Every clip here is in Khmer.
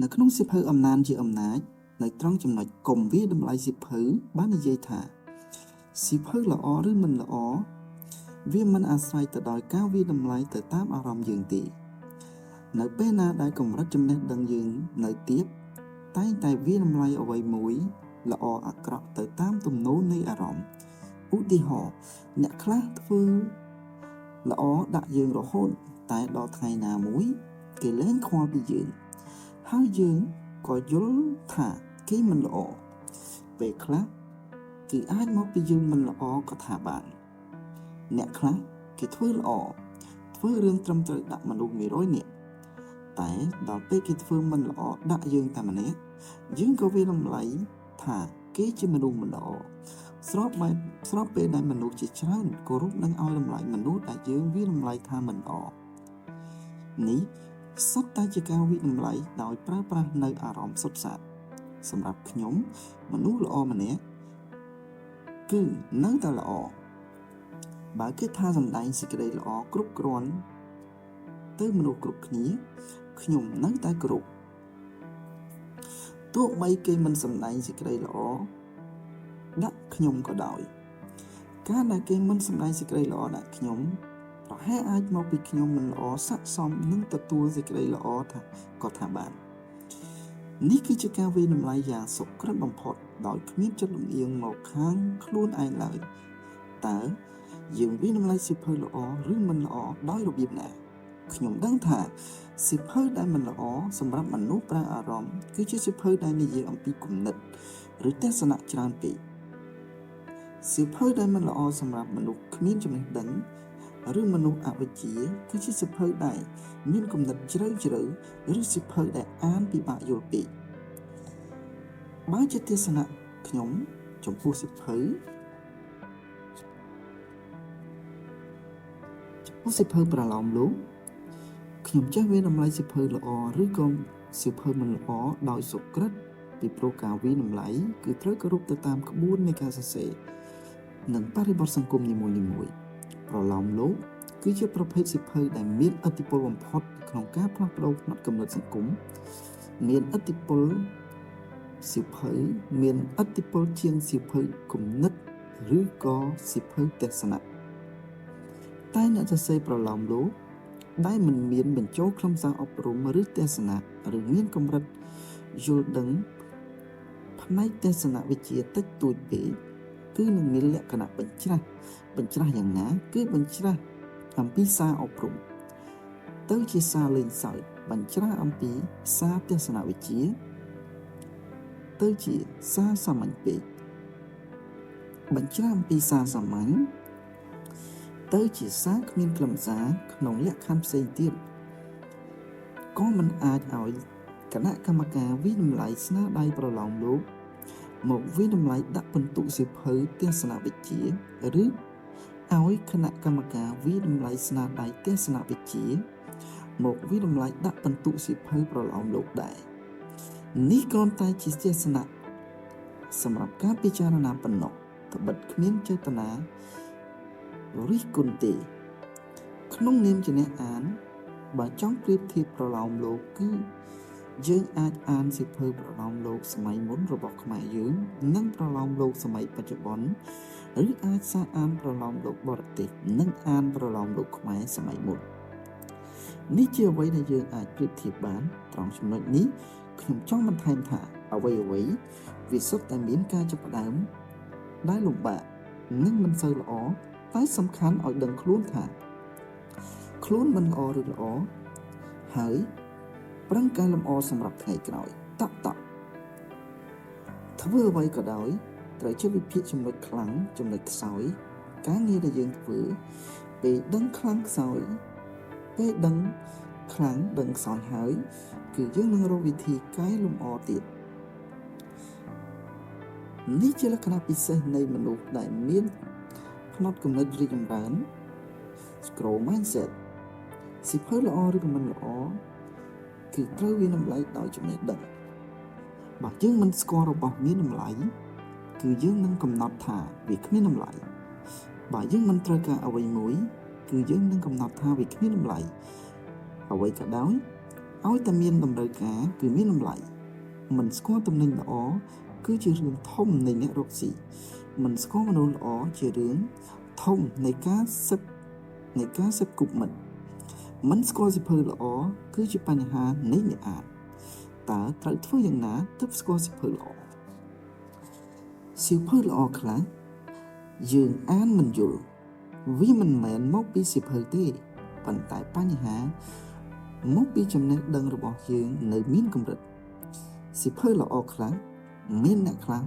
នៅក្នុងសៀវភៅអំណានជាអំណាចនៅត្រង់ចំណុចកុំវាយតម្លៃសៀវភៅបាននិយាយថាសៀវភៅល្អឬមិនល្អវាមិនអាស្រ័យទៅដោយការវាយតម្លៃទៅតាមអារម្មណ៍យើងទេនៅពេលណាដែលកម្រិតចំណេះដឹងយើងនៅទាបតែងតែវាយតម្លៃអ្វីមួយល្អអាក្រក់ទៅតាមទំនោរនៃអារម្មណ៍ឧទាហរណ៍អ្នកខ្លះធ្វើល្អដាក់យើងរហូតតែដល់ថ្ងៃណាមួយគេលែងខ្វល់ពីយើងហើយយើងក៏យល់ថាគេមិនល្អពេលខ្លះគឺអាចមកពីយើងមិនល្អក៏ថាបានអ្នកខ្លះគេធ្វើល្អធ្វើរឿងត្រឹមត្រូវដាក់មនុស្ស100នាក់តែដល់ពេលគេធ្វើមិនល្អដាក់យើងតែម្នាក់យើងក៏វាយតម្លៃថាគេជាមនុស្សមិនល្អស្របបែបស្របពេលដែលមនុស្សជាច្រើនគោរពនិងឲ្យតម្លៃមនុស្សដែលយើងវាយតម្លៃថាមិនល្អនេះសុទ្ធតែជាការវាយតម្លៃដោយប្រើប្រាស់នៅអារម្មណ៍សុទ្ធសាធសម្រាប់ខ្ញុំមនុស្សល្អម្នាក់គឺនៅតែល្អបើគេថាសម្ដែងសេចក្តីល្អគ្រប់គ្រាន់ទៅមនុស្សគ្រប់គ្នាខ្ញុំនៅតែគោរពទោះបីគេមិនសម្ដែងសេចក្តីល្អដាក់ខ្ញុំក៏ដោយការដែលគេមិនសម្ដែងសេចក្តីល្អដាក់ខ្ញុំប្រហែលអាចមកពីខ្ញុំមិនល្អស័ក្តិសមនឹងទទួលសេចក្តីល្អថាក៏ថាបាននេះគឺជាការវាយតម្លៃយ៉ាងសុក្រិតបំផុតដោយគ្មានចិត្តលំអៀងមកខាងខ្លួនឯងឡើយតើយើងវាយតម្លៃសៀវភៅល្អឬមិនល្អដោយរបៀបណាខ្ញុំដឹងថាសៀវភៅដែលមិនល្អសម្រាប់មនុស្សប្រើអារម្មណ៍គឺជាសៀវភៅដែលនិយាយអំពីគំនិតឬទស្សនៈច្រើនពេកសៀវភៅដែលមិនល្អសម្រាប់មនុស្សគ្មានចំណេះដឹងឬមនុស្សអវិជ្ជាគឺជាសៀវភៅដែលមានគំនិតជ្រៅជ្រៅឬសៀវភៅដែលអានពិបាកយល់ពេកបើជាទស្សនៈខ្ញុំចំពោះសៀវភៅចំពោះសៀវភៅប្រលោមលោកខ្ញុំចេះវាយតម្លៃសៀវភៅល្អឬក៏សៀវភៅមិនល្អដោយសុក្រិតពីព្រោះការវាយតម្លៃគឺត្រូវគោរពទៅតាមក្បួននៃការសរសេរនិងបរិបទសង្គមនីមួយៗប្រលោមលោកគឺជាប្រភេទសៀវភៅដែលមានឥទ្ធិពលបំផុតក្នុងការផ្លាស់ប្ដូរផ្នត់គំនិតសង្គមមានឥទ្ធិពលសៀវភៅមានឥទ្ធិពលជាងសៀវភៅគំនិតឬក៏សៀវភៅទស្សនៈតែអ្នកសរសេរប្រលោមលោកដែលមិនមានបញ្ចូលខ្លឹមសារអប់រំឬទស្សនៈឬមានកម្រិតយល់ដឹងផ្នែកទស្សនវិជ្ជាតិចតួចពេកគឺនឹងមានលក្ខណៈបញ្ច្រាស់បញ្ច្រាស់យ៉ាងណាគឺបញ្ច្រាស់អំពីសារអប់រំទៅជាសារលេងសើចបញ្ច្រាស់អំពីសារទស្សនវិជ្ជាទៅជាសារសាមញ្ញពេកបញ្ច្រាស់អំពីសារសាមញ្ញទៅជាសារគ្មានខ្លឹមសារក្នុងលក្ខខណ្ឌផ្សេងទៀតក៏មិនអាចឲ្យគណៈកម្មការវាយតម្លៃស្នាដៃប្រលោមលោកមកវាយតម្លៃដាក់ពិន្ទុសៀវភៅទស្សនវិជ្ជាឬឲ្យគណៈកម្មការវាយតម្លៃស្នាដៃទស្សនវិជ្ជាមកវាយតម្លៃដាក់ពិន្ទុសៀវភៅប្រលោមលោកដែរនេះគ្រាន់តែជាទស្សនៈសម្រាប់ការពិចារណាប៉ុណ្ណោះត្បិតគ្មានចេតនារិះគន់ទេក្នុងនាមជាអ្នកអានបើចង់ប្រៀបធៀបប្រលោមលោកគឺយើងអាចអានសៀវភៅប្រលោមលោកសម័យមុនរបស់ខ្មែរយើងនិងប្រលោមលោកសម័យបច្ចុប្បន្នឬអាចសាកអានប្រលោមលោកបរទេសនិងអានប្រលោមលោកខ្មែរសម័យមុននេះជាអ្វីដែលយើងអាចប្រៀបធៀបបានត្រង់ចំណុចនេះខ្ញុំចង់បន្ថែមថាអ្វីៗវាសុទ្ធតែមានការចាប់ផ្ដើមដែលលំបាកនិងមិនសូវល្អតែសំខាន់ឲ្យដឹងខ្លួនថាខ្លួនមិនល្អឬល្អហើយប្រឹងកែលម្អសម្រាប់ថ្ងៃក្រោយតក់តក់ធ្វើអ្វីក៏ដោយត្រូវចេះវិភាគចំណុចខ្លាំងចំណុចខ្សោយការងារដែលយើងធ្វើពេលដឹងខ្លាំងខ្សោយពេលដឹងខ្លាំងដឹងខ្សោយហើយគឺយើងនឹងរកវិធីកែលម្អទៀតនេះជាលក្ខណៈពិសេសនៃមនុស្សដែលមានផ្នត់គំនិតរីកចម្រើន Grow mindset សៀវភៅល្អឬក៏មិនល្អគឺត្រូវវាយតម្លៃដោយចំណេះដឹងបើយើងមិនស្គាល់របស់មានតម្លៃគឺយើងនឹងកំណត់ថាវាគ្មានតម្លៃបើយើងមិនត្រូវការអ្វីមួយគឺយើងនឹងកំណត់ថាវាគ្មានតម្លៃអ្វីក៏ដោយ ឲ្យតែមានតម្រូវការគឺមានតម្លៃមិនស្គាល់ទំនិញល្អគឺជារឿងធំនៃអ្នករកស៊ីមិនស្គាល់មនុស្សល្អជារឿងធំនៃការសឹកនៃការសឹកគប់មិត្តមិនស្គាល់សៀវភៅល្អគឺជាបញ្ហានៃអ្នកអានតើត្រូវធ្វើយ៉ាងណាទើបស្គាល់សៀវភៅល្អសៀវភៅល្អខ្លះយើងអានមិនយល់វាមិនមែនមកពីសៀវភៅទេប៉ុន្តែបញ្ហាមកពីចំណេះដឹងរបស់យើងនៅមានកម្រិតសៀវភៅល្អខ្លះមានអ្នកខ្លះ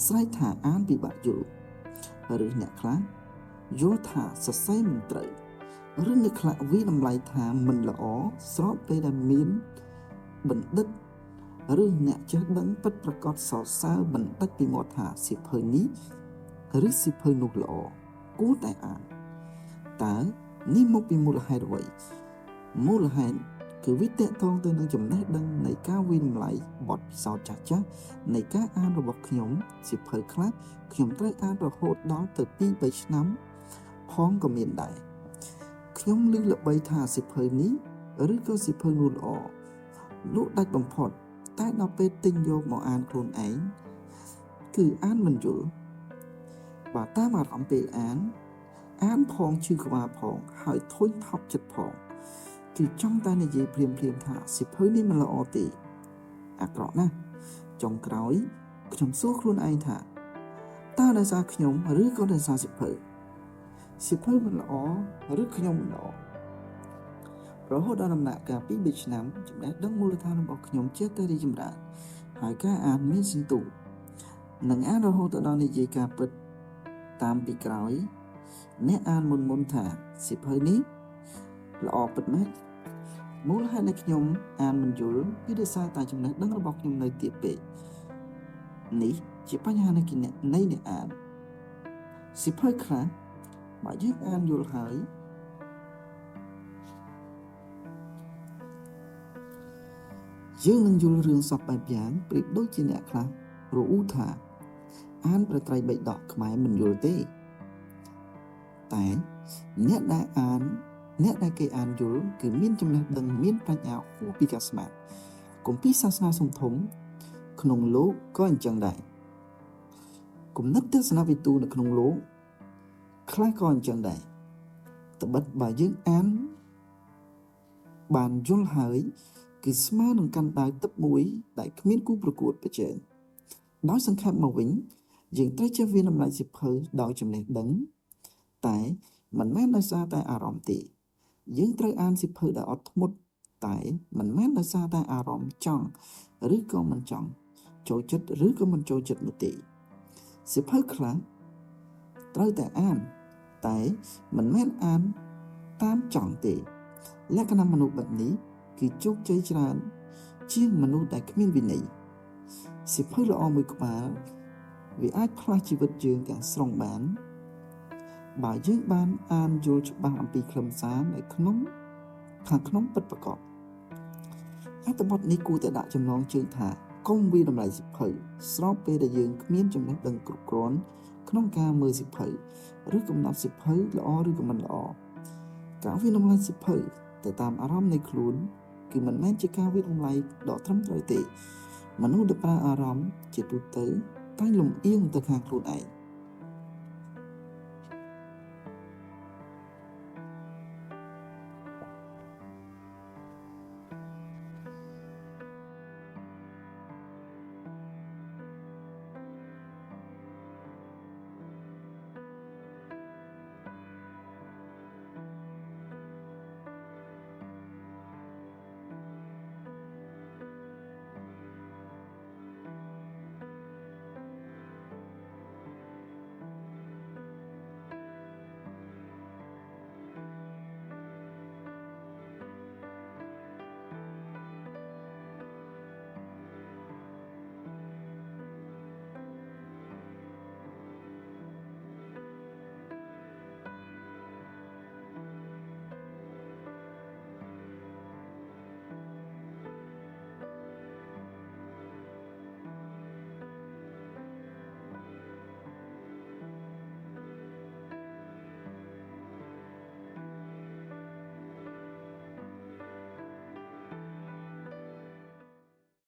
ស្រែកថាអានពិបាកយល់ឬអ្នកខ្លះយល់ថាសរសេរមិនត្រូវឬអ្នកខ្លះវាតម្លៃថាមិនល្អស្របពេលដែលមានបណ្ឌិតឬអ្នកចេះដឹងពិតប្រាកដសរសើរមិនដាច់ពីមាត់ថាសៀវភៅនេះឬសៀវភៅនោះល្អគួរតែអានតើនេះមកពីមូលហេតុអ្វីមូលហេតុគឺវាទាក់ទងទៅនឹងចំណេះដឹងនៃការវាយតម្លៃបទពិសោធន៍ចាស់ៗនៃការអានរបស់ខ្ញុំសៀវភៅខ្លះខ្ញុំត្រូវអានរហូតដល់ទៅ 2-3 ឆ្នាំផងក៏មានដែរខ្ញុំឮល្បីថាសៀវភៅនេះឬក៏សៀវភៅនោះល្អលក់ដាច់បំផុតតែដល់ពេលទិញយកមកអានខ្លួនឯងគឺអានមិនយល់បើតាមអារម្មណ៍ពេលអានអានផងឈឺក្បាលផងហើយធុញថប់ចិត្តផងគឺចង់តែនិយាយភ្លាមៗថាសៀវភៅនេះមិនល្អទេអាក្រក់ណាស់ចុងក្រោយខ្ញុំសួរខ្លួនឯងថាតើដោយសារខ្ញុំឬក៏ដោយសារសៀវភៅសៀវភៅមិនល្អឬខ្ញុំមិនល្អរហូតដល់ដំណាក់កាល 2-3 ឆ្នាំចំណេះដឹងមូលដ្ឋានរបស់ខ្ញុំចេះតែរីកចម្រើនហើយការអានមានសន្ទុះនិងអានរហូតដល់និយាយការពិតតាមពីក្រោយអ្នកអានមុនថាសៀវភៅនេះល្អពិតមែនមូលហេតុដែលខ្ញុំអានមិនយល់គឺដោយសារតែចំណេះដឹងរបស់ខ្ញុំនៅទាបពេកនេះជាបញ្ហានៃអ្នកអានសៀវភៅខ្លះបើយើងអានយល់ហើយយើងនឹងយល់រឿងសពបែបយ៉ាងប្រៀបដូចជាអ្នកខ្លះរអ៊ូថាអានព្រះត្រៃបិដកខ្មែរមិនយល់ទេតែអ្នកដែលអានអ្នកដែលគេអានយល់គឺមានចំណេះដឹងមានប្រាជ្ញាហួសពីការស្មានគម្ពីរសាសនាធំក្នុងលោកក៏អញ្ចឹងដែរគំនិតទស្សនវិទូនៅក្នុងលោកខ្លះក៏អញ្ចឹងដែរត្បិតបើយើងអានបានយល់ហើយគឺស្មើនឹងកាន់ដាវទឹកមួយដែលគ្មានគូប្រកួតប្រជែងដោយសង្ខេបមកវិញយើងត្រូវចេះវាយតម្លៃសៀវភៅដោយចំណេះដឹងតែមិនមែនដោយសារតែអារម្មណ៍ទេយើងត្រូវអានសៀវភៅដោយអត់ធ្មត់តែមិនមែនដោយសារតែអារម្មណ៍ចង់ឬក៏មិនចង់ចូលចិត្តឬក៏មិនចូលចិត្តនោះទេសៀវភៅខ្លះត្រូវតែអានតែមិនមែនអានតាមចង់ទេលក្ខណៈមនុស្សបែបនេះគឺជោគជ័យច្រើនជាងមនុស្សដែលគ្មានវិន័យសៀវភៅល្អមួយក្បាលវាអាចផ្លាស់ជីវិតយើងទាំងស្រុងបានបើយើងបានអានយល់ច្បាស់អំពីខ្លឹមសារនៅក្នុងខាងក្នុងពិតប្រាកដអត្ថបទនេះគួរតែដាក់ចំណងជើងថាកុំវាយតម្លៃសៀវភៅស្របពេលដែលយើងគ្មានចំណេះដឹងគ្រប់គ្រាន់ក្នុងការមើលសៀវភៅឬកំណត់សៀវភៅល្អឬក៏មិនល្អការវាយតម្លៃសៀវភៅទៅតាមអារម្មណ៍នៃខ្លួនគឺមិនមែនជាការវាយតម្លៃដ៏ត្រឹមត្រូវទេមនុស្សដែលប្រើអារម្មណ៍ជាទូទៅតែងលំអៀងទៅខាងខ្លួនឯង